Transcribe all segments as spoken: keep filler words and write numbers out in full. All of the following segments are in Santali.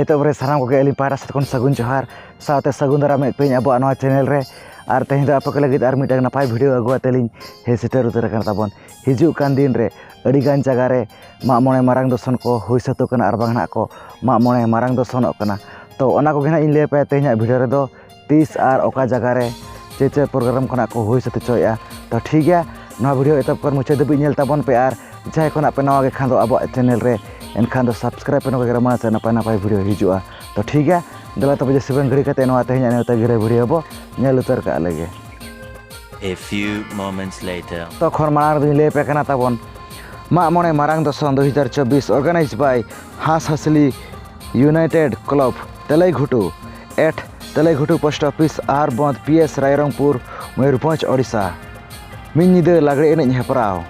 ᱛᱚᱵᱮ ᱥᱟᱱᱟᱢ ᱠᱚᱜᱮ ᱟᱹᱞᱤᱧ ᱯᱟᱦᱴᱟ ᱥᱮᱫ ᱠᱷᱚᱱ ᱥᱟᱹᱜᱩᱱ ᱡᱚᱦᱟᱨ, ᱥᱟᱶᱛᱮ ᱥᱟᱹᱜᱩᱱ ᱫᱟᱨᱟᱢᱮᱫ ᱯᱮᱭᱟᱹᱧ ᱟᱵᱚᱣᱟᱜ ᱱᱚᱣᱟ ᱪᱮᱱᱮᱞ ᱨᱮ᱾ ᱟᱨ ᱛᱮᱦᱮᱧ ᱫᱚ ᱟᱯᱮ ᱠᱚ ᱞᱟᱹᱜᱤᱫ ᱟᱨ ᱢᱤᱫᱴᱟᱝ ᱱᱟᱯᱟᱭ ᱵᱷᱤᱰᱤᱭᱳ ᱟᱹᱜᱩ ᱟᱛᱮ ᱞᱤᱧ ᱦᱮᱡ ᱥᱮᱴᱮᱨ ᱩᱛᱟᱹᱨ ᱟᱠᱟᱱᱟ ᱛᱟᱵᱚᱱ᱾ ᱦᱤᱡᱩᱜ ᱠᱟᱱ ᱫᱤᱱ ᱨᱮ ᱟᱹᱰᱤᱜᱟᱱ ᱡᱟᱭᱜᱟ ᱨᱮ ᱢᱟᱜ ᱢᱚᱬᱮ ᱢᱟᱨᱟᱝ ᱫᱚᱥᱚᱱ ᱠᱚ ᱦᱩᱭ ᱥᱟᱹᱛᱚᱜ ᱠᱟᱱᱟ ᱟᱨ ᱵᱟᱝ ᱱᱟᱦᱟᱜ ᱠᱚ ᱢᱟᱜ ᱢᱚᱬᱮ ᱢᱟᱨᱟᱝ ᱫᱚᱥᱚᱱᱚᱜ ᱠᱟᱱᱟ᱾ ᱛᱚ ᱚᱱᱟ ᱠᱚᱜᱮ ᱱᱟᱦᱟᱜ ᱤᱧ ᱞᱟᱹᱭ ᱟᱯᱮᱭᱟ ᱛᱮᱦᱮᱧᱟᱜ ᱵᱷᱤᱰᱤᱭᱳ ᱨᱮᱫᱚ, ᱛᱤᱥ ᱟᱨ ᱚᱠᱟ ᱡᱟᱭᱜᱟ ᱨᱮ ᱪᱮᱫ ᱪᱮᱫ ᱯᱨᱳᱜᱨᱟᱢ ᱠᱷᱚᱱᱟᱜ ᱠᱚ ᱦᱩᱭ ᱥᱟᱹᱛ ᱦᱚᱪᱚᱭᱮᱫᱼᱟ᱾ ᱛᱚ ᱴᱷᱤᱠ ᱜᱮᱭᱟ, ᱱᱚᱣᱟ ᱵᱷᱤᱰᱤᱭᱳ ᱮᱛᱚᱦᱚᱵ ᱠᱷᱚᱱ ᱢᱩᱪᱟᱹᱫ ᱫᱷᱟᱹᱵᱤᱡ ᱧᱮᱞ ᱛᱟᱵᱚᱱ ᱯᱮ, ᱟᱨ ᱡᱟᱦᱟᱸᱭ ᱠᱷᱚᱱᱟᱜ ᱯᱮ ᱱᱟᱣᱟ ᱜᱮ ᱠᱷᱟᱱ ᱫᱚ ᱟᱵᱚᱣᱟᱜ ᱪᱮᱱᱮᱞ ᱨᱮ, ᱮᱱᱠᱷᱟᱱ ᱫᱚ ᱥᱟᱵᱥᱠᱨᱟᱭᱤᱵ ᱯᱮ, ᱱᱚᱝᱠᱟ ᱜᱮ ᱨᱚᱢᱚᱡᱽ ᱥᱮ ᱱᱟᱯᱟᱭ ᱱᱟᱯᱟᱭ ᱵᱷᱤᱰᱤᱭᱳ ᱦᱤᱡᱩᱜᱼᱟ᱾ ᱛᱚ ᱴᱷᱤᱠ ᱜᱮᱭᱟ, ᱫᱮᱞᱟ ᱛᱚᱵᱮ ᱡᱟᱹᱥᱛᱤ ᱵᱟᱝ ᱜᱷᱟᱹᱲᱤ ᱠᱟᱛᱮ ᱱᱚᱣᱟ ᱛᱮᱦᱮᱧᱟᱜ ᱱᱮᱣᱛᱟ ᱜᱤᱨᱟᱹ ᱵᱷᱤᱰᱤᱭᱳ ᱵᱚ ᱧᱮᱞ ᱩᱛᱟᱹᱨ ᱠᱟᱜ ᱞᱮᱜᱮ᱾ A few moments later. ᱛᱚᱠᱷᱚᱱ ᱢᱟᱲᱟᱝ ᱨᱮᱫᱚᱧ ᱞᱟᱹᱭ ᱟᱯᱮ ᱠᱟᱱᱟ ᱛᱟᱵᱚᱱ ᱢᱟᱜ ᱢᱚᱬᱮ ᱢᱟᱨᱟᱝ ᱫᱚᱥᱚᱱ ᱫᱩ ᱦᱟᱡᱟᱨ ᱪᱚᱵᱵᱤᱥ, organized by ᱦᱟᱸᱥ ᱦᱟᱸᱥᱞᱤ United Club ᱛᱮᱞᱟᱹᱭ ᱜᱷᱩᱴᱩ at ᱛᱮᱞᱟᱹᱭ ᱜᱷᱩᱴᱩ post office ᱟᱨ ᱵᱚᱸᱫᱽ P S ᱨᱟᱭᱨᱚᱝᱯᱩᱨ, ᱢᱚᱭᱩᱨᱵᱷᱚᱸᱡᱽ, ᱳᱰᱤᱥᱟ᱾ ᱢᱤᱫ ᱧᱤᱫᱟᱹ ᱞᱟᱜᱽᱲᱮ ᱮᱱᱮᱡ ᱦᱮᱯᱨᱟᱣ᱾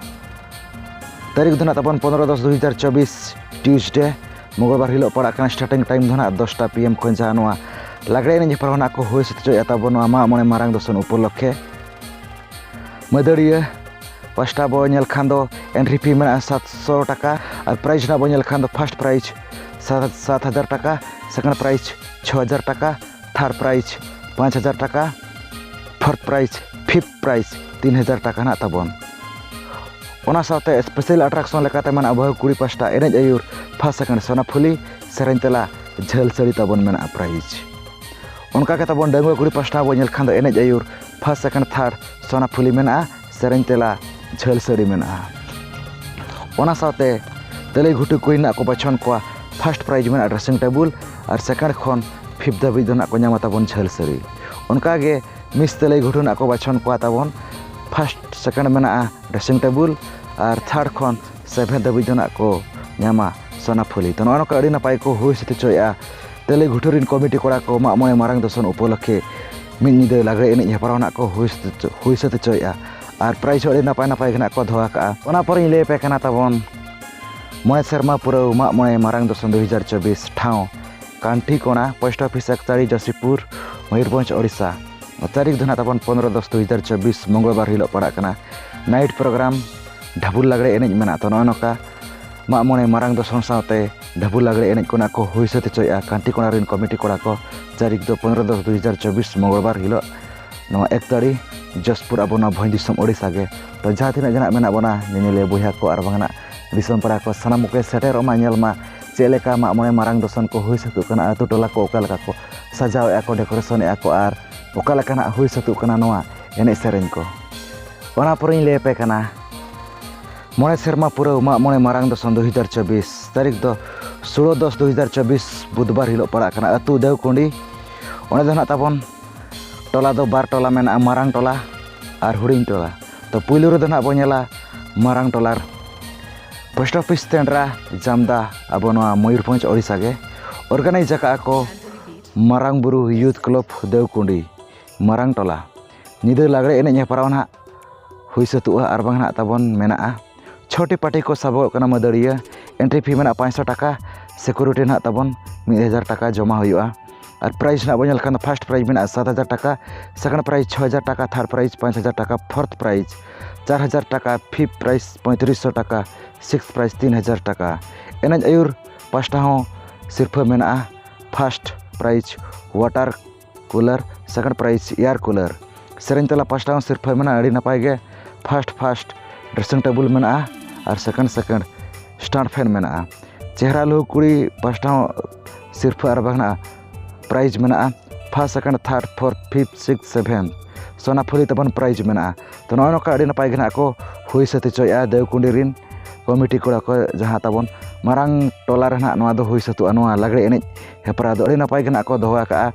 ᱛᱟᱹᱨᱤᱠᱷ ᱫᱚ ᱱᱟᱜ ᱛᱟᱵᱚᱱ ᱯᱚᱱᱨᱚ ᱫᱚᱥ ᱫᱩ ᱦᱟᱡᱟᱨ ᱪᱚᱵᱵᱤᱥ, ᱴᱤᱭᱩᱥᱰᱮ, ᱢᱚᱝᱜᱚᱞᱵᱟᱨ ᱦᱤᱞᱳᱜ ᱯᱟᱲᱟᱜ ᱠᱟᱱᱟ᱾ ᱥᱴᱟᱨᱴᱤᱝ ᱴᱟᱭᱤᱢ ᱫᱚ ᱱᱟᱜ ᱫᱚᱥᱴᱟ PM ᱠᱷᱚᱱ ᱡᱟᱦᱟᱸ ᱱᱚᱣᱟ ᱞᱟᱜᱽᱲᱮ ᱮᱱᱮᱡ ᱦᱮᱯᱨᱟᱣ ᱱᱟᱜ ᱠᱚ ᱦᱩᱭ ᱥᱟᱹᱛ ᱦᱚᱪᱚᱭᱮᱫᱼᱟ ᱛᱟᱵᱚᱱ ᱱᱚᱣᱟ ᱢᱟᱜ ᱢᱚᱬᱮ ᱢᱟᱨᱟᱝ ᱫᱚᱥᱚᱱ ᱩᱯᱚᱞᱚᱠᱠᱷᱮ᱾ ᱢᱟᱹᱫᱟᱹᱲᱤᱭᱟᱹ ᱯᱟᱥᱴᱟ ᱵᱚ ᱧᱮᱞ ᱠᱷᱟᱱ ᱫᱚ entry fee ᱢᱮᱱᱟᱜᱼᱟ ᱥᱟᱛᱥᱚ ᱴᱟᱠᱟ, ᱟᱨ prize ᱱᱟᱜ ᱵᱚ ᱧᱮᱞ ᱠᱷᱟᱱ ᱫᱚ first prize ᱥᱟᱛ ᱦᱟᱡᱟᱨ ᱴᱟᱠᱟ, second prize ᱪᱷᱚ ᱦᱟᱡᱟᱨ ᱴᱟᱠᱟ, third prize ᱯᱟᱸᱪ ᱦᱟᱡᱟᱨ ᱴᱟᱠᱟ, fourth prize, fifth prize ᱛᱤᱱ ᱦᱟᱡᱟᱨ ᱴᱟᱠᱟ ᱱᱟᱜ ᱛᱟᱵᱚᱱ᱾ ᱚᱱᱟ ᱥᱟᱶᱛᱮ special attraction ᱞᱮᱠᱟᱛᱮ ᱢᱮᱱᱟᱜᱼᱟ ᱵᱟᱹᱦᱩ ᱠᱩᱲᱤ ᱯᱟᱥᱴᱟ ᱮᱱᱮᱡ ᱟᱹᱭᱩᱨ first second ᱥᱳᱱᱟ ᱯᱷᱩᱞᱤ, ᱥᱮᱨᱮᱧ ᱛᱮᱞᱟ, ᱡᱷᱟᱹᱞ ᱥᱟᱹᱲᱤ ᱛᱟᱵᱚᱱ ᱢᱮᱱᱟᱜᱼᱟ prize᱾ ᱚᱱᱠᱟ ᱜᱮ ᱛᱟᱵᱚᱱ ᱰᱟᱺᱜᱩᱣᱟᱹ ᱠᱩᱲᱤ ᱯᱟᱥᱴᱟ ᱵᱚ ᱧᱮᱞ ᱠᱷᱟᱱ ᱫᱚ ᱮᱱᱮᱡ ᱟᱹᱭᱩᱨ first second third ᱥᱳᱱᱟ ᱯᱷᱩᱞᱤ ᱢᱮᱱᱟᱜᱼᱟ, ᱥᱮᱨᱮᱧ ᱛᱮᱞᱟ, ᱡᱷᱟᱹᱞ ᱥᱟᱹᱲᱤ ᱢᱮᱱᱟᱜᱼᱟ᱾ ᱚᱱᱟ ᱥᱟᱶᱛᱮ ᱛᱮᱞᱟᱹᱭ ᱜᱷᱩᱴᱩ ᱠᱩᱲᱤ ᱱᱟᱜ ᱠᱚ ᱵᱟᱪᱷᱚᱱ ᱠᱚᱣᱟ first prize ᱢᱮᱱᱟᱜᱼᱟ dressing table, ᱟᱨ second ᱠᱷᱚᱱ fifth ᱫᱷᱟᱹᱵᱤᱡ ᱫᱚ ᱱᱟᱜ ᱠᱚ ᱧᱟᱢᱟ ᱛᱟᱵᱚᱱ ᱡᱷᱟᱹᱞ ᱥᱟᱹᱲᱤ᱾ ᱚᱱᱠᱟᱜᱮ Miss ᱛᱮᱞᱟᱹᱭ ᱜᱷᱩᱴᱩ ᱱᱟᱜ ᱠᱚ ᱵᱟᱪᱷᱚᱱ ᱠᱚᱣᱟ ᱛᱟᱵᱚᱱ first second ᱢᱮᱱᱟᱜᱼᱟ dressing table, ᱟᱨ third ᱠᱷᱚᱱ seventh ᱫᱷᱟᱹᱵᱤᱡ ᱫᱚ ᱱᱟᱜ ᱠᱚ ᱧᱟᱢᱟ ᱥᱳᱱᱟ ᱯᱷᱩᱞᱤ᱾ ᱛᱚ ᱱᱚᱜᱼᱚ ᱱᱚᱝᱠᱟ ᱟᱹᱰᱤ ᱱᱟᱯᱟᱭ ᱠᱚ ᱦᱩᱭ ᱥᱟᱹᱛ ᱦᱚᱪᱚᱭᱮᱫᱼᱟ ᱛᱮᱞᱟᱹᱭ ᱜᱷᱩᱴᱩ ᱨᱤᱱ ᱠᱚᱢᱤᱴᱤ ᱠᱚᱲᱟ ᱠᱚ ᱢᱟᱜ ᱢᱚᱬᱮ ᱢᱟᱨᱟᱝ ᱫᱚᱥᱚᱱ ᱩᱯᱚᱞᱚᱠᱠᱷᱮ ᱢᱤᱫ ᱧᱤᱫᱟᱹ ᱞᱟᱜᱽᱲᱮ ᱮᱱᱮᱡ ᱦᱮᱯᱨᱟᱣ ᱱᱟᱜ ᱠᱚ ᱦᱩᱭ ᱥᱟᱹᱛ ᱦᱚᱪᱚ-, ᱦᱩᱭ ᱥᱟᱹᱛ ᱦᱚᱪᱚᱭᱮᱫᱼᱟ᱾ ᱟᱨ prize ᱦᱚᱸ ᱟᱹᱰᱤ ᱱᱟᱯᱟᱭ ᱱᱟᱯᱟᱭ ᱜᱮ ᱱᱟᱜ ᱠᱚ ᱫᱚᱦᱚ ᱟᱠᱟᱫᱼᱟ᱾ ᱚᱱᱟ ᱯᱚᱨᱮᱧ ᱞᱟᱹᱭ ᱟᱯᱮ ᱠᱟᱱᱟ ᱛᱟᱵᱚᱱ ᱢᱚᱬᱮ ᱥᱮᱨᱢᱟ ᱯᱩᱨᱟᱹᱣ ᱢᱟᱜ ᱢᱚᱬᱮ ᱢᱟᱨᱟᱝ ᱫᱚᱥᱚᱱ ᱫᱩ ᱦᱟᱡᱟᱨ ᱪᱚᱵᱵᱤᱥ, ᱴᱷᱟᱶ ᱠᱟᱱᱴᱷᱤ ᱠᱚᱬᱟ, post office ᱮᱠᱛᱟᱲᱤ, ᱡᱚᱥᱤᱯᱩᱨ, ᱢᱚᱭᱩᱨᱵᱷᱚᱸᱡᱽ, ᱳᱰᱤᱥᱟ᱾ ᱛᱟᱹᱨᱤᱠᱷ ᱫᱚ ᱱᱟᱜ ᱛᱟᱵᱚᱱ ᱯᱚᱱᱨᱚ ᱫᱚᱥ ᱫᱩ ᱦᱟᱡᱟᱨ ᱪᱚᱵᱵᱤᱥ, ᱢᱚᱝᱜᱚᱞᱵᱟᱨ ᱦᱤᱞᱳᱜ ᱯᱟᱲᱟᱜ ᱠᱟᱱᱟ᱾ Night program, ᱰᱷᱟᱵᱩᱞ ᱞᱟᱜᱽᱲᱮ ᱮᱱᱮᱡ ᱢᱮᱱᱟᱜᱼᱟ᱾ ᱛᱚ ᱱᱚᱜᱼᱚ ᱱᱚᱝᱠᱟ ᱢᱟᱜ ᱢᱚᱬᱮ ᱢᱟᱨᱟᱝ ᱫᱚᱥᱚᱱ ᱥᱟᱶᱛᱮ ᱰᱷᱟᱹᱵᱩ ᱞᱟᱜᱽᱲᱮ ᱮᱱᱮᱡ ᱠᱚ ᱱᱟᱜ ᱠᱚ ᱦᱩᱭ ᱥᱟᱹᱛ ᱦᱚᱪᱚᱭᱮᱫᱼᱟ ᱠᱟᱱᱴᱤ ᱠᱚᱲᱟ ᱨᱮᱱ ᱠᱚᱢᱤᱴᱤ ᱠᱚᱲᱟ ᱠᱚ᱾ ᱛᱟᱹᱨᱤᱠᱷ ᱫᱚ ᱯᱚᱱᱨᱚ ᱫᱚᱥ ᱫᱩ ᱦᱟᱡᱟᱨ ᱪᱚᱵᱵᱤᱥ ᱢᱚᱝᱜᱚᱞᱵᱟᱨ ᱦᱤᱞᱳᱜ, ᱱᱚᱣᱟ ᱮᱠᱛᱟᱲᱤ ᱡᱚᱥᱯᱩᱨ, ᱟᱵᱚ ᱱᱚᱣᱟ ᱵᱷᱚᱸᱡᱽ ᱫᱤᱥᱚᱢ ᱳᱰᱤᱥᱟ ᱜᱮ᱾ ᱛᱚ ᱡᱟᱦᱟᱸ ᱛᱤᱱᱟᱹᱜ ᱜᱮ ᱱᱟᱜ ᱢᱮᱱᱟᱜ ᱵᱚᱱᱟ ᱧᱮᱧᱮᱞᱤᱭᱟᱹ ᱵᱚᱭᱦᱟ ᱠᱚ ᱟᱨ ᱵᱟᱝ ᱱᱟᱜ ᱫᱤᱥᱚᱢ ᱯᱟᱲᱟ ᱠᱚ, ᱥᱟᱱᱟᱢ ᱠᱚᱜᱮ ᱥᱮᱴᱮᱨᱚᱜ ᱢᱟ, ᱧᱮᱞ ᱢᱟ ᱪᱮᱫ ᱞᱮᱠᱟ ᱢᱟᱜ ᱢᱚᱬᱮ ᱢᱟᱨᱟᱝ ᱫᱚᱥᱚᱱ ᱠᱚ ᱦᱩᱭ ᱥᱟᱹᱛᱚᱜ ᱠᱟᱱᱟ, ᱟᱹᱛᱩ ᱴᱚᱞᱟ ᱠᱚ ᱚᱠᱟ ᱞᱮᱠᱟ ᱠᱚ ᱥᱟᱡᱟᱣᱮᱫᱼᱟ ᱠᱚ, ᱰᱮᱠᱳᱨᱮᱥᱚᱱᱮᱫᱼᱟ ᱠᱚ ᱟᱨ ᱚᱠᱟ ᱞᱮᱠᱟ ᱱᱟᱜ ᱦᱩᱭ ᱥᱟᱹᱛᱚᱜ ᱠᱟᱱᱟ ᱱᱚᱣᱟ ᱮᱱᱮᱡ ᱥᱮᱨᱮᱧ ᱠᱚ᱾ ᱚᱱᱟ ᱯᱚᱨᱮᱧ ᱞᱟᱹᱭ ᱟᱯᱮ ᱠᱟᱱᱟ ᱢᱚᱬᱮ ᱥᱮᱨᱢᱟ ᱯᱩᱨᱟᱹᱣ ᱢᱟᱜ ᱢᱚᱬᱮ ᱢᱟᱨᱟᱝ ᱫᱚᱥᱚᱱ ᱫᱩ ᱦᱟᱡᱟᱨ ᱪᱚᱵᱵᱤᱥ, ᱛᱟᱹᱨᱤᱠᱷ ᱫᱚ ᱥᱳᱞᱳ ᱫᱚᱥ ᱫᱩ ᱦᱟᱡᱟᱨ ᱪᱚᱵᱵᱤᱥ ᱵᱩᱫᱷᱵᱟᱨ ᱦᱤᱞᱳᱜ ᱯᱟᱲᱟᱜ ᱠᱟᱱᱟ᱾ ᱟᱹᱛᱩ ᱫᱮᱣᱠᱩᱸᱰᱤ, ᱚᱸᱰᱮ ᱫᱚ ᱱᱟᱜ ᱛᱟᱵᱚᱱ ᱴᱚᱞᱟ ᱫᱚ ᱵᱟᱨ ᱴᱚᱞᱟ ᱢᱮᱱᱟᱜᱼᱟ, ᱢᱟᱨᱟᱝ ᱴᱚᱞᱟ ᱟᱨ ᱦᱩᱰᱤᱧ ᱴᱚᱞᱟ᱾ ᱛᱚ ᱯᱩᱭᱞᱩ ᱨᱮᱫᱚ ᱱᱟᱜ ᱵᱚᱱ ᱧᱮᱞᱟ ᱢᱟᱨᱟᱝ ᱴᱚᱞᱟ ᱨᱮ ᱯᱳᱥᱴ ᱚᱯᱷᱤᱥ ᱥᱴᱮᱱᱰ ᱨᱮ ᱡᱟᱢᱫᱟ, ᱟᱵᱚ ᱱᱚᱣᱟ ᱢᱚᱭᱩᱨᱵᱷᱚᱸᱡᱽ ᱳᱰᱤᱥᱟ ᱜᱮ᱾ ᱚᱨᱜᱟᱱᱟᱭᱤᱡᱽ ᱟᱠᱟᱫᱼᱟ ᱠᱚ ᱢᱟᱨᱟᱝ ᱵᱩᱨᱩ ᱭᱩᱛᱷ ᱠᱞᱟᱵᱽ ᱫᱮᱣᱠᱩᱸᱰᱤ, ᱢᱟᱨᱟᱝ ᱴᱚᱞᱟ᱾ ᱧᱤᱫᱟᱹ ᱞᱟᱜᱽᱲᱮ ᱮᱱᱮᱡ ᱦᱮᱯᱨᱟᱣ ᱱᱟᱦᱟᱜ ᱦᱩᱭ ᱥᱟᱹᱛᱩᱜᱼᱟ ᱟᱨ ᱵᱟᱝ ᱱᱟᱦᱟᱜ ᱛᱟᱵᱚᱱ ᱢᱮᱱᱟᱜᱼᱟ᱾ ᱪᱷᱚᱴᱤ ᱯᱟᱨᱴᱤ ᱠᱚ ᱥᱟᱵᱚᱜᱚᱜ ᱠᱟᱱᱟ ᱢᱟᱹᱫᱟᱹᱲᱤᱭᱟᱹ᱾ ᱮᱱᱴᱨᱤ ᱯᱷᱤ ᱢᱮᱱᱟᱜᱼᱟ ᱯᱟᱸᱪᱥᱚ ᱴᱟᱠᱟ, ᱥᱤᱠᱩᱨᱤᱴᱤ ᱱᱟᱦᱟᱜ ᱛᱟᱵᱚᱱ ᱢᱤᱫ ᱦᱟᱡᱟᱨ ᱴᱟᱠᱟ ᱡᱚᱢᱟ ᱦᱩᱭᱩᱜᱼᱟ᱾ ᱟᱨ ᱯᱨᱟᱭᱤᱡᱽ ᱱᱟᱦᱟᱜ ᱵᱚᱱ ᱧᱮᱞ ᱠᱷᱟᱱ ᱫᱚ ᱯᱷᱟᱥᱴ ᱯᱨᱟᱭᱤᱡᱽ ᱢᱮᱱᱟᱜᱼᱟ ᱥᱟᱛ ᱦᱟᱡᱟᱨ ᱴᱟᱠᱟ, ᱥᱮᱠᱮᱱᱰ ᱯᱨᱟᱭᱤᱡᱽ ᱪᱷᱚ ᱦᱟᱡᱟᱨ ᱴᱟᱠᱟ, ᱛᱷᱟᱨᱰ ᱯᱨᱟᱭᱤᱡᱽ ᱯᱟᱸᱪ ᱦᱟᱡᱟᱨ ᱴᱟᱠᱟ, ᱯᱷᱳᱨᱛᱷ ᱯᱨᱟᱭᱤᱡᱽ ᱪᱟᱨ ᱦᱟᱡᱟᱨ ᱴᱟᱠᱟ, ᱯᱷᱤᱯᱛᱷ ᱯᱨᱟᱭᱤᱡᱽ ᱯᱚᱸᱭᱛᱨᱤᱥᱥᱚ ᱴᱟᱠᱟ, ᱥᱤᱠᱥᱛᱷ ᱯᱨᱟᱭᱤᱡᱽ ᱛᱤᱱ ᱦᱟᱡᱟᱨ ᱴᱟᱠᱟ᱾ ᱮᱱᱮᱡ ᱟᱹᱭᱩᱨ ᱯᱟᱥᱴᱟ ᱦᱚᱸ ᱥᱤᱨᱯᱷᱟᱹ ᱢᱮᱱᱟᱜᱼᱟ᱾ First prize water cooler, second prize air cooler. ᱥᱮᱨᱮᱧ ᱛᱟᱞᱟ ᱯᱟᱥᱴᱟ ᱦᱚᱸ ᱥᱤᱨᱯᱷᱟᱹ ᱢᱮᱱᱟᱜᱼᱟ ᱟᱹᱰᱤ ᱱᱟᱯᱟᱭ ᱜᱮ᱾ ᱯᱷᱟᱥᱴ ᱯᱷᱟᱥᱴ ᱰᱨᱮᱥᱤᱝ ᱴᱮᱵᱩᱞ ᱢᱮᱱᱟᱜᱼᱟ ᱟᱨ ᱥᱮᱠᱮᱱᱰ ᱥᱮᱠᱮᱱᱰ ᱥᱴᱟᱱᱰ ᱯᱷᱮᱱ ᱢᱮᱱᱟᱜᱼᱟ᱾ ᱪᱮᱦᱨᱟ ᱞᱩᱦᱩᱠ ᱠᱩᱲᱤ ᱯᱟᱥᱴᱟ ᱦᱚᱸ ᱥᱤᱨᱯᱷᱟᱹ ᱟᱨ ᱵᱟᱝ ᱱᱟᱜ ᱯᱨᱟᱭᱤᱡᱽ ᱢᱮᱱᱟᱜᱼᱟ᱾ First, second, third, fourth, fifth, sixth, seventh ᱥᱳᱱᱟ ᱯᱷᱩᱞᱤ ᱛᱟᱵᱚᱱ ᱯᱨᱟᱭᱤᱡᱽ ᱢᱮᱱᱟᱜᱼᱟ᱾ ᱛᱚ ᱱᱚᱜᱼᱚᱭ ᱱᱚᱝᱠᱟ ᱟᱹᱰᱤ ᱱᱟᱯᱟᱭ ᱜᱮ ᱱᱟᱜ ᱠᱚ ᱦᱩᱭ ᱥᱟᱹᱛ ᱦᱚᱪᱚᱭᱮᱫᱼᱟ ᱫᱮᱣᱠᱩᱸᱰᱤ ᱨᱤᱱ ᱠᱚᱢᱤᱴᱤ ᱠᱚᱲᱟ ᱠᱚ, ᱡᱟᱦᱟᱸ ᱛᱟᱵᱚᱱ ᱢᱟᱨᱟᱝ ᱴᱚᱞᱟ ᱨᱮ ᱱᱟᱜ ᱱᱚᱣᱟ ᱫᱚ ᱦᱩᱭ ᱥᱟᱹᱛᱚᱜᱼᱟ᱾ ᱱᱚᱣᱟ ᱞᱟᱜᱽᱲᱮ ᱮᱱᱮᱡ ᱦᱮᱯᱨᱟᱣ ᱫᱚ ᱟᱹᱰᱤ ᱱᱟᱯᱟᱭ ᱜᱮ ᱱᱟᱜ ᱠᱚ ᱫᱚᱦᱚ ᱟᱠᱟᱫᱼᱟ᱾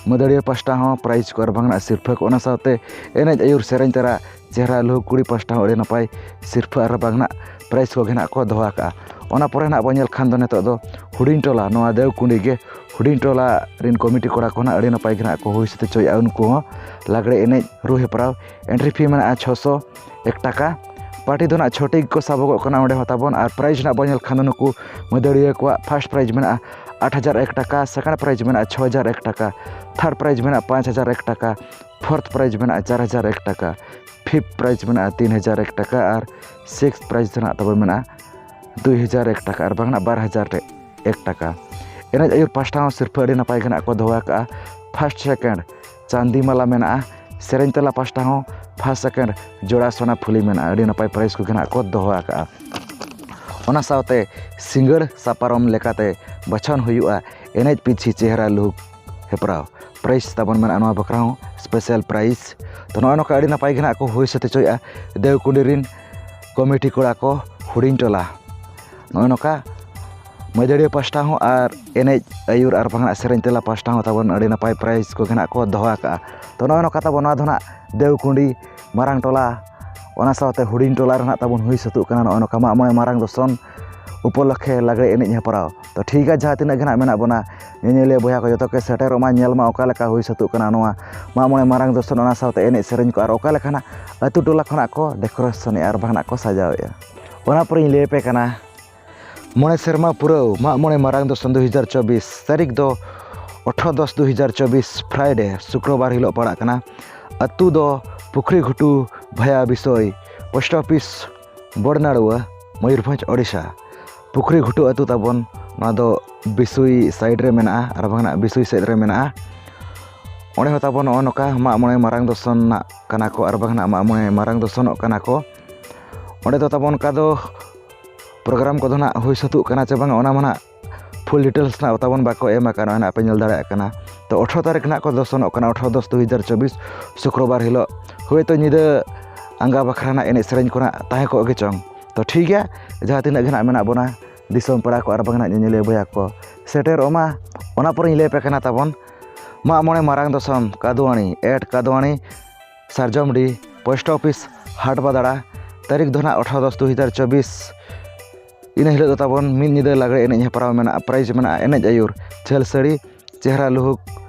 ᱢᱟᱹᱫᱟᱹᱲᱤᱭᱟᱹ ᱯᱟᱥᱴᱟ ᱦᱚᱸ ᱯᱨᱟᱭᱤᱡᱽ ᱠᱚ ᱟᱨ ᱵᱟᱝ ᱱᱟᱜ ᱥᱤᱨᱯᱷᱟᱹ ᱠᱚ, ᱚᱱᱟ ᱥᱟᱶᱛᱮ ᱮᱱᱮᱡ ᱟᱹᱭᱩᱨ ᱥᱮᱨᱮᱧ ᱛᱟᱨᱟ ᱪᱮᱦᱨᱟ ᱞᱩᱦᱩᱠ ᱠᱩᱲᱤ ᱯᱟᱥᱴᱟ ᱦᱚᱸ ᱟᱹᱰᱤ ᱱᱟᱯᱟᱭ ᱥᱤᱨᱯᱷᱟᱹ ᱟᱨ ᱵᱟᱝ ᱱᱟᱜ ᱯᱨᱟᱭᱤᱡᱽ ᱠᱚᱜᱮ ᱱᱟᱜ ᱠᱚ ᱫᱚᱦᱚ ᱟᱠᱟᱫᱼᱟ᱾ ᱚᱱᱟ ᱯᱚᱨᱮ ᱱᱟᱜ ᱵᱚᱱ ᱧᱮᱞ ᱠᱷᱟᱱ ᱫᱚ ᱱᱤᱛᱚᱜ ᱫᱚ ᱦᱩᱰᱤᱧ ᱴᱚᱞᱟ, ᱱᱚᱣᱟ ᱫᱮᱣᱠᱩᱸᱰᱤ ᱜᱮ ᱦᱩᱰᱤᱧ ᱴᱚᱞᱟ ᱨᱮᱱ ᱠᱚᱢᱤᱴᱤ ᱠᱚᱲᱟ ᱠᱚ ᱱᱟᱜ ᱟᱹᱰᱤ ᱱᱟᱯᱟᱭ ᱜᱮ ᱱᱟᱜ ᱠᱚ ᱦᱩᱭ ᱥᱟᱹᱛ ᱦᱚᱪᱚᱭᱮᱫᱼᱟ᱾ ᱩᱱᱠᱩ ᱦᱚᱸ ᱞᱟᱜᱽᱲᱮ ᱮᱱᱮᱡ ᱨᱩ ᱦᱮᱯᱨᱟᱣ, ᱮᱱᱴᱨᱤ ᱯᱷᱤ ᱢᱮᱱᱟᱜᱼᱟ ᱪᱷᱚᱥᱚ ᱮᱠ ᱴᱟᱠᱟ᱾ ᱯᱟᱨᱴᱤ ᱫᱚ ᱱᱟᱜ ᱪᱷᱚᱴᱤ ᱜᱮᱠᱚ ᱥᱟᱵᱚᱜᱚᱜ ᱠᱟᱱᱟ ᱚᱸᱰᱮ ᱦᱚᱸ ᱛᱟᱵᱚᱱ᱾ ᱟᱨ ᱯᱨᱟᱭᱤᱡᱽ ᱱᱟᱜ ᱵᱚᱱ ᱧᱮᱞ ᱠᱷᱟᱱ ᱫᱚ ᱱᱩᱠᱩ ᱢᱟᱹᱫᱟᱹᱲᱤᱭᱟᱹ ᱠᱚᱣᱟᱜ ᱯᱷᱟᱥᱴ ᱯᱨᱟᱭᱤᱡᱽ ᱢᱮᱱᱟᱜᱼᱟ ᱟᱴ ᱦᱟᱡᱟᱨ ᱮᱠ ᱴᱟᱠᱟ, ᱥᱮᱠᱮᱱᱰ ᱯᱨᱟᱭᱤᱡᱽ ᱢᱮᱱᱟᱜᱼᱟ ᱪᱷᱚ ᱦᱟᱡᱟᱨ ᱮᱠ ᱴᱟᱠᱟ, ᱛᱷᱟᱨᱰ ᱯᱨᱟᱭᱤᱡᱽ ᱢᱮᱱᱟᱜᱼᱟ ᱯᱟᱸᱪ ᱦᱟᱡᱟᱨ ᱮᱠ ᱴᱟᱠᱟ, ᱯᱷᱳᱨᱛᱷ ᱯᱨᱟᱭᱤᱡᱽ ᱢᱮᱱᱟᱜᱼᱟ ᱪᱟᱨ ᱦᱟᱡᱟᱨ ᱮᱠ ᱴᱟᱠᱟ, ᱯᱷᱤᱯᱛᱷ ᱯᱨᱟᱭᱤᱡᱽ ᱢᱮᱱᱟᱜᱼᱟ ᱛᱤᱱ ᱦᱟᱡᱟᱨ ᱮᱠ ᱴᱟᱠᱟ ᱟᱨ ᱥᱤᱠᱥᱛᱷ ᱯᱨᱟᱭᱤᱡᱽ ᱫᱚ ᱱᱟᱜ ᱛᱟᱵᱚᱱ ᱢᱮᱱᱟᱜᱼᱟ ᱫᱩᱭ ᱦᱟᱡᱟᱨ ᱮᱠ ᱴᱟᱠᱟ ᱟᱨ ᱵᱟᱝ ᱱᱟᱜ ᱵᱟᱨ ᱦᱟᱡᱟᱨ ᱴᱟᱠᱟ᱾ ᱮᱠ ᱴᱟᱠᱟ᱾ ᱮᱱᱮᱡ ᱟᱹᱭᱩᱨ ᱯᱟᱥᱴᱟ ᱦᱚᱸ ᱥᱤᱨᱯᱷᱟᱹ ᱟᱹᱰᱤ ᱱᱟᱯᱟᱭ ᱜᱮ ᱱᱟᱜ ᱠᱚ ᱫᱚᱦᱚ ᱟᱠᱟᱫᱼᱟ᱾ ᱯᱷᱟᱥᱴ ᱥᱮᱠᱮᱱᱰ ᱪᱟᱸᱫᱤ ᱢᱟᱞᱟ ᱢᱮᱱᱟᱜᱼᱟ᱾ ᱥᱮᱨᱮᱧ ᱛᱮᱞᱟ ᱯᱟᱥᱴᱟ ᱦᱚᱸ ᱯᱷᱟᱥᱴ ᱥᱮᱠᱮᱱᱰ ᱡᱳᱲᱟ ᱥᱚᱱᱟ ᱯᱷᱩᱞᱤ ᱢᱮᱱᱟᱜᱼᱟ᱾ ᱟᱹᱰᱤ ᱱᱟᱯᱟᱭ ᱯᱨᱟᱭᱤᱡᱽ ᱠᱚᱜᱮ ᱱᱟᱜ ᱠᱚ ᱫᱚᱦᱚ ᱟᱠᱟᱫᱼᱟ᱾ ᱚᱱᱟ ᱥᱟᱶᱛᱮ ᱥᱤᱸᱜᱟᱹᱲ ᱥᱟᱯᱟᱨᱚᱢ ᱞᱮᱠᱟᱛᱮ ᱵᱟᱪᱷᱚᱱ ᱦᱩᱭᱩᱜᱼᱟ ᱮᱱᱮᱡ ᱯᱤᱪᱷᱤ ᱪᱮᱦᱨᱟ ᱞᱩᱦᱩᱠ ᱦᱮᱯᱨᱟᱣ᱾ ᱯᱨᱟᱭᱤᱡᱽ ᱛᱟᱵᱚᱱ ᱢᱮᱱᱟᱜᱼᱟ ᱱᱚᱣᱟ ᱵᱟᱠᱷᱨᱟ ᱦᱚᱸ ᱥᱯᱮᱥᱟᱞ ᱯᱨᱟᱭᱤᱡᱽ᱾ ᱛᱚ, ᱱᱚᱜᱼᱚᱭ ᱱᱚᱝᱠᱟ ᱟᱹᱰᱤ ᱱᱟᱯᱟᱭ ᱜᱮ ᱱᱟᱜ ᱠᱚ ᱦᱩᱭ ᱥᱟᱹᱛ ᱦᱚᱪᱚᱭᱮᱫᱼᱟ ᱫᱮᱣᱠᱩᱸᱰᱤ ᱨᱤᱱ ᱠᱚᱢᱤᱴᱤ ᱠᱚᱲᱟ ᱠᱚ ᱦᱩᱰᱤᱧ ᱴᱚᱞᱟ᱾ ᱱᱚᱜᱼᱚᱭ ᱱᱚᱝᱠᱟ ᱢᱟᱹᱫᱟᱹᱲᱤᱭᱟᱹ ᱯᱟᱥᱴᱟ ᱦᱚᱸ ᱟᱨ ᱮᱱᱮᱡ ᱟᱹᱭᱩᱨ ᱟᱨ ᱵᱟᱝ ᱥᱮᱨᱮᱧ ᱛᱮᱞᱟ ᱯᱟᱥᱴᱟ ᱦᱚᱸ ᱛᱟᱵᱚᱱ ᱟᱹᱰᱤ ᱱᱟᱯᱟᱭ ᱯᱨᱟᱭᱤᱡᱽ ᱠᱚᱜᱮ ᱱᱟᱜ ᱠᱚ ᱫᱚᱦᱚ ᱟᱠᱟᱫᱼᱟ᱾ ᱛᱚ, ᱱᱚᱜᱼᱚᱭ ᱱᱚᱝᱠᱟ ᱛᱟᱵᱚᱱ ᱱᱚᱣᱟ ᱫᱚ ᱱᱟᱜ ᱫᱮᱣᱠᱩᱸᱰᱤ ᱢᱟᱨᱟᱝ ᱴᱚᱞᱟ, ᱚᱱᱟ ᱥᱟᱶᱛᱮ ᱦᱩᱰᱤᱧ ᱴᱚᱞᱟ ᱨᱮ ᱱᱟᱜ ᱛᱟᱵᱚᱱ ᱦᱩᱭ ᱥᱟᱹᱛᱚᱜ ᱠᱟᱱᱟ ᱱᱚᱜᱼᱚᱭ ᱱᱚᱝᱠᱟ ᱢᱟᱜ ᱢᱚᱬᱮ ᱢᱟᱨᱟᱝ ᱫᱚᱥᱚᱱ ᱩᱯᱚᱞᱚᱠᱠᱷᱮ ᱞᱟᱜᱽᱲᱮ ᱮᱱᱮᱡ ᱦᱮᱯᱨᱟᱣ᱾ ᱛᱚ, ᱴᱷᱤᱠ ᱜᱮᱭᱟ, ᱡᱟᱦᱟᱸ ᱛᱤᱱᱟᱹᱜ ᱜᱮ ᱱᱟᱜ ᱢᱮᱱᱟᱜ ᱵᱚᱱᱟ ᱧᱮᱧᱮᱞᱤᱭᱟᱹ ᱵᱚᱭᱦᱟ ᱠᱚ, ᱡᱚᱛᱚ ᱠᱚ ᱥᱮᱴᱮᱨᱚᱜ ᱢᱟ, ᱧᱮᱞ ᱢᱟ ᱚᱠᱟ ᱞᱮᱠᱟ ᱦᱩᱭ ᱥᱟᱹᱛᱚᱜ ᱠᱟᱱᱟ ᱱᱚᱣᱟ ᱢᱟᱜ ᱢᱚᱬᱮ ᱢᱟᱨᱟᱝ ᱫᱚᱥᱚᱱ, ᱚᱱᱟ ᱥᱟᱶᱛᱮ ᱮᱱᱮᱡ ᱥᱮᱨᱮᱧ ᱠᱚ ᱟᱨ ᱚᱠᱟ ᱞᱮᱠᱟ ᱱᱟᱜ ᱟᱹᱛᱩ ᱴᱚᱞᱟ ᱠᱷᱚᱱᱟᱜ ᱠᱚ ᱰᱮᱠᱳᱨᱮᱥᱚᱱᱮᱫᱼᱟ ᱟᱨ ᱵᱟᱝ ᱱᱟᱜ ᱠᱚ ᱥᱟᱡᱟᱣᱮᱫᱼᱟ᱾ ᱚᱱᱟ ᱯᱚᱨᱮᱧ ᱞᱟᱹᱭ ᱟᱯᱮ ᱠᱟᱱᱟ ᱢᱚᱬᱮ ᱥᱮᱨᱢᱟ ᱯᱩᱨᱟᱹᱣ ᱢᱟᱜ ᱢᱚᱬᱮ ᱢᱟᱨᱟᱝ ᱫᱚᱥᱚᱱ ᱫᱩ ᱦᱟᱡᱟᱨ ᱪᱚᱵᱵᱤᱥ, ᱛᱟᱹᱨᱤᱠᱷ ᱫᱚ ᱟᱴᱷᱨᱚ ᱫᱚᱥ ᱫᱩ ᱦᱟᱡᱟᱨ ᱪᱚᱵᱵᱤᱥ, ᱯᱷᱨᱟᱭᱰᱮ, ᱥᱩᱠᱨᱚᱵᱟᱨ ᱦᱤᱞᱳᱜ ᱯᱟᱲᱟᱜ ᱠᱟᱱᱟ᱾ ᱟᱹᱛᱩ ᱫᱚ ᱯᱩᱠᱷᱨᱤ ᱜᱷᱩᱴᱩ, ᱵᱷᱟᱭᱟ ᱵᱤᱥᱚᱭ, ᱯᱳᱥᱴ ᱚᱯᱷᱤᱥ, ᱵᱚᱲᱱᱟᱲᱩᱣᱟ, ᱢᱚᱭᱩᱨᱵᱷᱚᱸᱡᱽ, ᱳᱰᱤᱥᱟ᱾ ᱯᱩᱠᱷᱨᱤ ᱜᱷᱩᱴᱩ ᱟᱹᱛᱩ ᱛᱟᱵᱚᱱ, ᱱᱚᱣᱟ ᱫᱚ ᱵᱤᱥᱩᱭ ᱥᱟᱭᱤᱰ ᱨᱮ ᱢᱮᱱᱟᱜᱼᱟ ᱟᱨ ᱵᱟᱝ ᱱᱟᱜ ᱵᱤᱥᱩᱭ ᱥᱮᱫ ᱨᱮ ᱢᱮᱱᱟᱜᱼᱟ᱾ ᱚᱸᱰᱮ ᱦᱚᱸ ᱛᱟᱵᱚᱱ ᱱᱚᱜᱼᱚ ᱱᱚᱝᱠᱟ ᱢᱟᱜ ᱢᱚᱬᱮ ᱢᱟᱨᱟᱝ ᱫᱚᱥᱚᱱ ᱱᱟᱜ ᱠᱟᱱᱟ ᱠᱚ ᱟᱨ ᱵᱟᱝ ᱱᱟᱜ ᱢᱟᱜ ᱢᱚᱬᱮ ᱢᱟᱨᱟᱝ ᱫᱚᱥᱚᱱᱚᱜ ᱠᱟᱱᱟ ᱠᱚ᱾ ᱚᱸᱰᱮ ᱫᱚ ᱛᱟᱵᱚᱱ ᱚᱱᱠᱟ ᱫᱚ ᱯᱨᱳᱜᱨᱟᱢ ᱠᱚᱫᱚ ᱱᱟᱜ ᱦᱩᱭ ᱥᱟᱹᱛᱚᱜ ᱠᱟᱱᱟ ᱪᱮ ᱵᱟᱝ, ᱚᱱᱟ ᱢᱟ ᱱᱟᱜ ᱯᱷᱩᱞ ᱰᱤᱴᱮᱞᱥ ᱱᱟᱜ ᱛᱟᱵᱚᱱ ᱵᱟᱠᱚ ᱮᱢ ᱟᱠᱟᱱᱟ, ᱱᱟᱜ ᱯᱮ ᱧᱮᱞ ᱫᱟᱲᱮᱭᱟᱜ ᱠᱟᱱᱟ᱾ ᱛᱚ, ᱟᱴᱷᱨᱚ ᱛᱟᱹᱨᱤᱠᱷ ᱱᱟᱜ ᱠᱚ ᱫᱚᱥᱚᱱᱚᱜ ᱠᱟᱱᱟ, ᱟᱴᱷᱨᱚ ᱫᱚᱥ ᱫᱩ ᱦᱟᱡᱟᱨ ᱪᱚᱵᱵᱤᱥ, ᱥᱩᱠᱨᱚᱵᱟᱨ ᱦᱤᱞᱳᱜ᱾ ᱦᱳᱭᱛᱳ ᱧᱤᱫᱟᱹ ᱟᱸᱜᱟ ᱵᱟᱠᱷᱨᱟ ᱱᱟᱜ ᱮᱱᱮᱡ ᱥᱮᱨᱮᱧ ᱠᱚ ᱱᱟᱜ ᱛᱟᱦᱮᱸ ᱠᱚᱜ ᱜᱮ ᱪᱚᱝ᱾ ᱛᱚ, ᱴᱷᱤᱠ ᱜᱮᱭᱟ, ᱡᱟᱦᱟᱸ ᱛᱤᱱᱟᱹᱜ ᱜᱮ ᱱᱟᱜ ᱢᱮᱱᱟᱜ ᱵᱚᱱᱟ, ᱫᱤᱥᱚᱢ ᱯᱮᱲᱟ ᱠᱚ ᱟᱨ ᱵᱟᱝ ᱱᱟᱜ ᱧᱮᱧᱮᱞᱤᱭᱟᱹ ᱵᱚᱭᱦᱟ ᱠᱚ ᱥᱮᱴᱮᱨᱚᱜ ᱢᱟ᱾ ᱚᱱᱟ ᱯᱚᱨᱮᱧ ᱞᱟᱹᱭ ᱟᱯᱮ ᱠᱟᱱᱟ ᱛᱟᱵᱚᱱ ᱢᱟᱜ ᱢᱚᱬᱮ ᱢᱟᱨᱟᱝ ᱫᱚᱥᱚᱱ ᱠᱟᱫᱩᱣᱟᱱᱤ, ᱮᱴ ᱠᱟᱫᱩᱣᱟᱱᱤ, ᱥᱟᱨᱡᱚᱢᱰᱤ, ᱯᱳᱥᱴ ᱚᱯᱷᱤᱥ, ᱦᱟᱴ ᱵᱟᱫᱟᱲᱟ᱾ ᱛᱟᱹᱨᱤᱠᱷ ᱫᱚ ᱱᱟᱜ ᱟᱴᱷᱨᱚ ᱫᱚᱥ ᱫᱩ ᱦᱟᱡᱟᱨ ᱪᱚᱵᱵᱤᱥ᱾ ᱤᱱᱟᱹ ᱦᱤᱞᱳᱜ ᱫᱚ ᱛᱟᱵᱚᱱ ᱢᱤᱫ ᱧᱤᱫᱟᱹ ᱞᱟᱜᱽᱲᱮ ᱮᱱᱮᱡ ᱦᱮᱯᱨᱟᱣ ᱢᱮᱱᱟᱜᱼᱟ, ᱯᱨᱟᱭᱤᱡᱽ ᱢᱮᱱᱟᱜᱼᱟ ᱮᱱᱮᱡ ᱟᱹᱭᱩᱨ, ᱡᱷᱟᱹᱞ ᱥᱟᱹᱲᱤ, ᱪᱮᱦᱨᱟ ᱞᱩᱦᱩᱠ,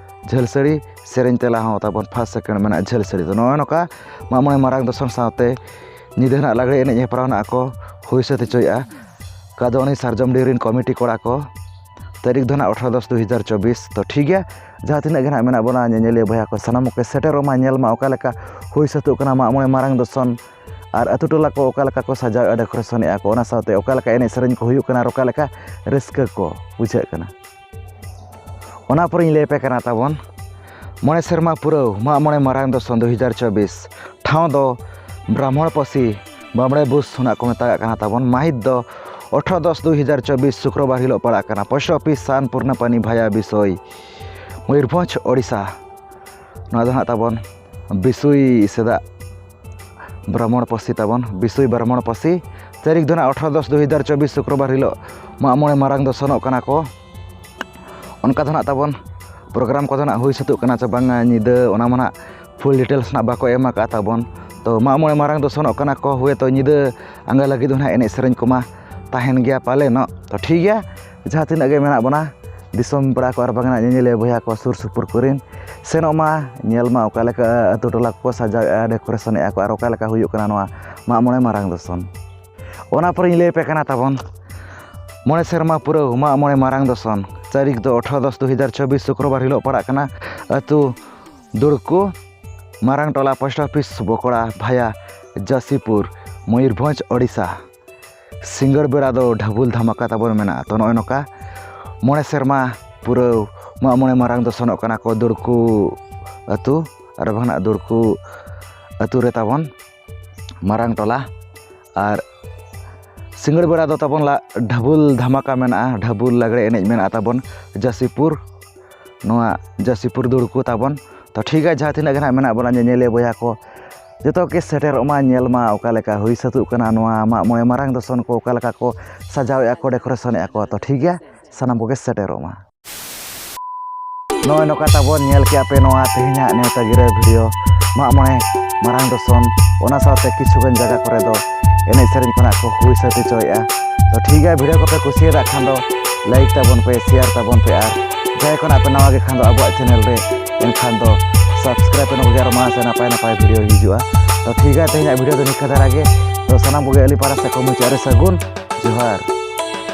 ᱡᱷᱟᱹᱞ ᱥᱟᱹᱲᱤ, ᱥᱮᱨᱮᱧ ᱛᱮᱞᱟ ᱦᱚᱸ ᱛᱟᱵᱚᱱ ᱯᱷᱟᱥᱴ ᱥᱮᱠᱮᱱᱰ ᱢᱮᱱᱟᱜᱼᱟ ᱡᱷᱟᱹᱞ ᱥᱟᱹᱲᱤ᱾ ᱛᱚ, ᱱᱚᱜᱼᱚᱭ ᱱᱚᱝᱠᱟ ᱢᱟᱜ ᱢᱚᱬᱮ ᱢᱟᱨᱟᱝ ᱫᱚᱥᱚᱱ ᱥᱟᱶᱛᱮ ᱧᱤᱫᱟᱹ ᱱᱟᱜ ᱞᱟᱜᱽᱲᱮ ᱮᱱᱮᱡ ᱦᱮᱯᱨᱟᱣ ᱱᱟᱜ ᱠᱚ ᱦᱩᱭ ᱥᱟᱹᱛ ᱦᱚᱪᱚᱭᱮᱫᱼᱟ ᱠᱟᱫᱚᱣᱟᱱᱤ ᱥᱟᱨᱡᱚᱢᱰᱤ ᱨᱤᱱ ᱠᱚᱢᱤᱴᱤ ᱠᱚᱲᱟ ᱠᱚ᱾ ᱛᱟᱹᱨᱤᱠᱷ ᱫᱚ ᱱᱟᱜ ᱟᱴᱷᱨᱚ ᱫᱚᱥ ᱫᱩ ᱦᱟᱡᱟᱨ ᱪᱚᱵᱵᱤᱥ᱾ ᱛᱚ, ᱴᱷᱤᱠ ᱜᱮᱭᱟ, ᱡᱟᱦᱟᱸ ᱛᱤᱱᱟᱹᱜ ᱜᱮ ᱱᱟᱜ ᱢᱮᱱᱟᱜ ᱵᱚᱱᱟ ᱧᱮᱧᱮᱞᱤᱭᱟᱹ ᱵᱚᱭᱦᱟ ᱠᱚ, ᱥᱟᱱᱟᱢ ᱠᱚ ᱥᱮᱴᱮᱨᱚᱜ ᱢᱟ, ᱧᱮᱞ ᱢᱟ ᱚᱠᱟ ᱞᱮᱠᱟ ᱦᱩᱭ ᱥᱟᱹᱛᱚᱜ ᱠᱟᱱᱟ ᱢᱟᱜ ᱢᱚᱬᱮ ᱢᱟᱨᱟᱝ ᱫᱚᱥᱚᱱ ᱟᱨ ᱟᱹᱛᱩ ᱴᱚᱞᱟ ᱠᱚ ᱚᱠᱟ ᱞᱮᱠᱟ ᱠᱚ ᱥᱟᱡᱟᱣᱮᱫᱼᱟ, ᱰᱮᱠᱳᱨᱮᱥᱚᱱᱮᱫᱼᱟ ᱠᱚ, ᱚᱱᱟ ᱥᱟᱶᱛᱮ ᱚᱠᱟ ᱞᱮᱠᱟ ᱮᱱᱮᱡ ᱥᱮᱨᱮᱧ ᱠᱚ ᱦᱩᱭᱩᱜ ᱠᱟᱱᱟ ᱟᱨ ᱚᱠᱟ ᱞᱮᱠᱟ ᱨᱟᱹᱥᱠᱟᱹ ᱠᱚ ᱵᱩᱡᱷᱟᱹᱜ ᱠᱟᱱᱟ, ᱚᱱᱟ ᱯᱚᱨᱮᱧ ᱞᱟᱹᱭ ᱟᱯᱮ ᱠᱟᱱᱟ ᱛᱟᱵᱚᱱ᱾ ᱢᱚᱬᱮ ᱥᱮᱨᱢᱟ ᱯᱩᱨᱟᱹᱣ ᱢᱟᱜ ᱢᱚᱬᱮ ᱢᱟᱨᱟᱝ ᱫᱚᱥᱚᱱ ᱫᱩ ᱦᱟᱡᱟᱨ ᱪᱚᱵᱵᱤᱥ᱾ ᱴᱷᱟᱶ ᱫᱚ ᱵᱨᱟᱦᱢᱚᱬ ᱯᱟᱹᱥᱤ ᱵᱟᱢᱲᱮ ᱵᱩᱥ ᱦᱚᱱᱟᱜ ᱠᱚ ᱢᱮᱛᱟᱜ ᱠᱟᱱᱟ ᱛᱟᱵᱚᱱ᱾ ᱢᱟᱹᱦᱤᱛ ᱫᱚ ᱟᱴᱷᱨᱚ ᱫᱚᱥ ᱫᱩ ᱦᱟᱡᱟᱨ ᱪᱚᱵᱵᱤᱥ ᱥᱩᱠᱨᱚᱵᱟᱨ ᱦᱤᱞᱳᱜ ᱯᱟᱲᱟᱜ ᱠᱟᱱᱟ᱾ ᱯᱳᱥᱴ ᱚᱯᱷᱤᱥ ᱥᱟᱱ ᱯᱩᱨᱱᱟᱯᱟᱱᱤ ᱵᱷᱟᱭᱟ ᱵᱤᱥᱳᱭ, ᱢᱚᱭᱩᱨᱵᱷᱚᱸᱡᱽ, ᱳᱰᱤᱥᱟ᱾ ᱱᱚᱣᱟ ᱫᱚ ᱦᱟᱸᱜ ᱛᱟᱵᱚᱱ ᱵᱤᱥᱩᱭ ᱥᱮᱫᱟᱜ ᱵᱨᱟᱦᱢᱚᱬ ᱯᱟᱹᱥᱤ ᱛᱟᱵᱚᱱ, ᱵᱤᱥᱩᱭ ᱵᱨᱟᱦᱢᱚᱬ ᱯᱟᱹᱥᱤ᱾ ᱛᱟᱹᱨᱤᱠᱷ ᱫᱚ ᱱᱟᱜ ᱟᱴᱷᱨᱚ ᱫᱚᱥ ᱫᱩ ᱦᱟᱡᱟᱨ ᱪᱚᱵᱵᱤᱥ ᱥᱩᱠᱨᱚᱵᱟᱨ ᱦᱤᱞᱳᱜ ᱢᱟᱜ ᱢᱚᱬᱮ ᱢᱟᱨᱟᱝ ᱫᱚᱥᱚᱱᱚᱜ ᱠᱟᱱᱟ ᱠᱚ᱾ ᱚᱱᱠᱟ ᱫᱚ ᱱᱟᱜ ᱛᱟᱵᱚᱱ ᱯᱨᱳᱜᱨᱟᱢ ᱠᱚᱫᱚ ᱱᱟᱜ ᱦᱩᱭ ᱥᱟᱹᱛᱚᱜ ᱠᱟᱱᱟ ᱪᱮ ᱵᱟᱝᱟ ᱧᱤᱫᱟᱹ, ᱚᱱᱟ ᱢᱟ ᱱᱟᱜ ᱯᱷᱩᱞ ᱰᱤᱴᱮᱞᱥ ᱱᱟᱜ ᱵᱟᱠᱚ ᱮᱢ ᱟᱠᱟᱫ ᱛᱟᱵᱚᱱ᱾ ᱛᱚ ᱢᱟᱜ ᱢᱚᱬᱮ ᱢᱟᱨᱟᱝ ᱫᱚᱥᱚᱱᱚᱜ ᱠᱟᱱᱟ ᱠᱚ, ᱦᱩᱭᱛᱚ ᱧᱤᱫᱟᱹ ᱟᱸᱜᱟ ᱞᱟᱹᱜᱤᱫ ᱫᱚ ᱱᱟᱜ ᱮᱱᱮᱡ ᱥᱮᱨᱮᱧ ᱠᱚᱢᱟ ᱛᱟᱦᱮᱱ ᱜᱮᱭᱟ ᱯᱟᱞᱮᱱᱚᱜ᱾ ᱛᱚ ᱴᱷᱤᱠ ᱜᱮᱭᱟ, ᱡᱟᱦᱟᱸ ᱛᱤᱱᱟᱹᱜ ᱜᱮ ᱢᱮᱱᱟᱜ ᱵᱚᱱᱟ, ᱫᱤᱥᱚᱢ ᱯᱮᱲᱟ ᱠᱚ ᱟᱨ ᱵᱟᱝ ᱱᱟᱜ ᱧᱮᱧᱮᱞᱤᱭᱟᱹ ᱵᱚᱭᱦᱟ ᱠᱚ ᱥᱩᱨ ᱥᱩᱯᱩᱨ ᱠᱚᱨᱮᱱ, ᱥᱮᱱᱚᱜ ᱢᱟ, ᱧᱮᱞ ᱢᱟ ᱚᱠᱟ ᱞᱮᱠᱟ ᱟᱹᱛᱩ ᱴᱚᱞᱟ ᱠᱚᱠᱚ ᱥᱟᱡᱟᱣᱮᱫᱼᱟ, ᱰᱮᱠᱳᱨᱮᱥᱚᱱᱮᱫᱼᱟ ᱠᱚ ᱟᱨ ᱚᱠᱟ ᱞᱮᱠᱟ ᱦᱩᱭᱩᱜ ᱠᱟᱱᱟ ᱱᱚᱣᱟ ᱢᱟᱜ ᱢᱚᱬᱮ ᱢᱟᱨᱟᱝ ᱫᱚᱥᱚᱱ᱾ ᱚᱱᱟ ᱯᱚᱨᱮᱧ ᱞᱟᱹᱭ ᱟᱯᱮ ᱠᱟᱱᱟ ᱛᱟᱵᱚᱱ ᱢᱚᱬᱮ ᱥᱮᱨᱢᱟ ᱯᱩᱨᱟᱹᱣ ᱢᱟᱜ ᱢᱚᱬᱮ ᱢᱟᱨᱟᱝ ᱫᱚᱥᱚᱱ᱾ ᱛᱟᱹᱨᱤᱠᱷ ᱫᱚ ᱟᱴᱷᱨᱚ ᱫᱚᱥ ᱫᱩ ᱦᱟᱡᱟᱨ ᱪᱚᱵᱵᱤᱥ ᱥᱩᱠᱨᱚᱵᱟᱨ ᱦᱤᱞᱳᱜ ᱯᱟᱲᱟᱜ ᱠᱟᱱᱟ᱾ ᱟᱹᱛᱩ ᱫᱩᱲᱠᱩ, ᱢᱟᱨᱟᱝ ᱴᱚᱞᱟ, ᱯᱳᱥᱴ ᱚᱯᱷᱤᱥ ᱵᱚᱠᱚᱲᱟ ᱵᱷᱟᱭᱟ ᱡᱟᱥᱤᱯᱩᱨ, ᱢᱚᱭᱩᱨᱵᱷᱚᱸᱡᱽ, ᱳᱰᱤᱥᱟ᱾ ᱥᱤᱸᱜᱟᱹᱲ ᱵᱮᱲᱟ ᱫᱚ ᱰᱷᱟᱵᱩᱞ ᱫᱷᱟᱢᱟᱠᱟ ᱛᱟᱵᱚᱱ ᱢᱮᱱᱟᱜᱼᱟ᱾ ᱛᱚ ᱱᱚᱜᱼᱚᱭ ᱱᱚᱝᱠᱟ ᱢᱚᱬᱮ ᱥᱮᱨᱢᱟ ᱯᱩᱨᱟᱹᱣ ᱢᱟᱜ ᱢᱚᱬᱮ ᱢᱟᱨᱟᱝ ᱫᱚᱥᱚᱱᱚᱜ ᱠᱟᱱᱟ ᱠᱚ ᱫᱩᱲᱠᱩ ᱟᱹᱛᱩ, ᱟᱨ ᱵᱟᱝ ᱱᱟᱜ ᱫᱩᱲᱠᱩ ᱟᱹᱛᱩ ᱨᱮ ᱛᱟᱵᱚᱱ ᱢᱟᱨᱟᱝ ᱴᱚᱞᱟ᱾ ᱟᱨ ᱥᱤᱸᱜᱟᱹᱲ ᱵᱮᱲᱟ ᱫᱚ ᱛᱟᱵᱚᱱ ᱞᱟ-, ᱰᱷᱟᱵᱩᱞ ᱫᱷᱟᱢᱟᱠᱟ ᱢᱮᱱᱟᱜᱼᱟ, ᱰᱷᱟᱵᱩᱞ ᱞᱟᱜᱽᱲᱮ ᱮᱱᱮᱡ ᱢᱮᱱᱟᱜᱼᱟ ᱛᱟᱵᱚᱱ ᱡᱟᱥᱤᱯᱩᱨ, ᱱᱚᱣᱟ ᱡᱟᱥᱤᱯᱩᱨ ᱫᱩᱲᱠᱩ ᱛᱟᱵᱚᱱ᱾ ᱛᱚ ᱴᱷᱤᱠ ᱜᱮᱭᱟ, ᱡᱟᱦᱟᱸ ᱛᱤᱱᱟᱹᱜ ᱜᱮ ᱱᱟᱜ ᱢᱮᱱᱟᱜ ᱵᱚᱱᱟ ᱧᱮᱧᱮᱞᱤᱭᱟᱹ ᱵᱚᱭᱦᱟ ᱠᱚ, ᱡᱚᱛᱚ ᱜᱮ ᱥᱮᱴᱮᱨᱚᱜ ᱢᱟ, ᱧᱮᱞ ᱢᱟ ᱚᱠᱟ ᱞᱮᱠᱟ ᱦᱩᱭ ᱥᱟᱹᱛᱚᱜ ᱠᱟᱱᱟ ᱱᱚᱣᱟ ᱢᱟᱜ ᱢᱚᱬᱮ ᱢᱟᱨᱟᱝ ᱫᱚᱥᱚᱱ ᱠᱚ, ᱚᱠᱟ ᱞᱮᱠᱟ ᱠᱚ ᱥᱟᱡᱟᱣᱮᱫᱼᱟ ᱠᱚ, ᱰᱮᱠᱳᱨᱮᱥᱚᱱᱮᱫᱼᱟ ᱠᱚ᱾ ᱛᱚ ᱴᱷᱤᱠ ᱜᱮᱭᱟ, ᱥᱟᱱᱟᱢ ᱠᱚᱜᱮ ᱥᱮᱴᱮᱨᱚᱜ ᱢᱟ᱾ ᱱᱚᱜᱼᱚᱭ ᱱᱚᱝᱠᱟ ᱛᱟᱵᱚᱱ ᱧᱮᱞ ᱠᱮᱜᱼᱟ ᱯᱮ ᱱᱚᱣᱟ ᱛᱮᱦᱮᱧᱟᱜ ᱱᱮᱣᱛᱟ ᱜᱤᱨᱟᱹ ᱵᱷᱤᱰᱤᱭᱳ, ᱢᱟᱜ ᱢᱚᱬᱮ ᱢᱟᱨᱟᱝ ᱫᱚᱥᱚᱱ, ᱚᱱᱟ ᱥᱟᱶᱛᱮ ᱠᱤᱪᱷᱩ ᱜᱟᱱ ᱡᱟᱭᱜᱟ ᱠᱚᱨᱮ ᱫᱚ ᱮᱱᱮᱡ ᱥᱮᱨᱮᱧ ᱠᱷᱚᱱᱟᱜ ᱠᱚ ᱦᱩᱭ ᱥᱟᱹᱛ ᱦᱚᱪᱚᱭᱮᱫᱼᱟ᱾ ᱛᱚ ᱴᱷᱤᱠ ᱜᱮᱭᱟ, ᱵᱷᱤᱰᱤᱭᱳ ᱠᱚᱯᱮ ᱠᱩᱥᱤᱭᱟᱫᱟᱜ ᱠᱷᱟᱱ ᱫᱚ ᱞᱟᱭᱤᱠ ᱛᱟᱵᱚᱱ ᱯᱮ, ᱥᱮᱭᱟᱨ ᱛᱟᱵᱚᱱ ᱯᱮ, ᱟᱨ ᱡᱟᱦᱟᱸᱭ ᱠᱷᱚᱱᱟᱜ ᱯᱮ ᱱᱟᱣᱟ ᱜᱮ ᱠᱷᱟᱱ ᱫᱚ ᱟᱵᱚᱣᱟᱜ ᱪᱮᱱᱮᱞ ᱨᱮ, ᱮᱱᱠᱷᱟᱱ ᱫᱚ ᱥᱟᱵᱥᱠᱨᱟᱭᱤᱵ ᱯᱮ, ᱱᱚᱝᱠᱟ ᱜᱮ ᱟᱨᱚ ᱢᱟᱲᱟᱝ ᱥᱮᱫ ᱱᱟᱯᱟᱭ ᱱᱟᱯᱟᱭ ᱵᱷᱤᱰᱤᱭᱳ ᱦᱤᱡᱩᱜᱼᱟ᱾ ᱛᱚ ᱴᱷᱤᱠ ᱜᱮᱭᱟ, ᱛᱮᱦᱮᱧᱟᱜ ᱵᱷᱤᱰᱤᱭᱳ ᱫᱚ ᱱᱤᱝᱠᱟᱹ ᱫᱷᱟᱨᱟ ᱜᱮ᱾ ᱛᱚ ᱥᱟᱱᱟᱢ ᱠᱚᱜᱮ ᱟᱹᱞᱤᱧ ᱯᱟᱦᱴᱟ ᱥᱮᱫ ᱠᱷᱚᱱ ᱢᱩᱪᱟᱹᱫ ᱨᱮ ᱥᱟᱹᱜᱩᱱ ᱡᱚᱦᱟᱨ᱾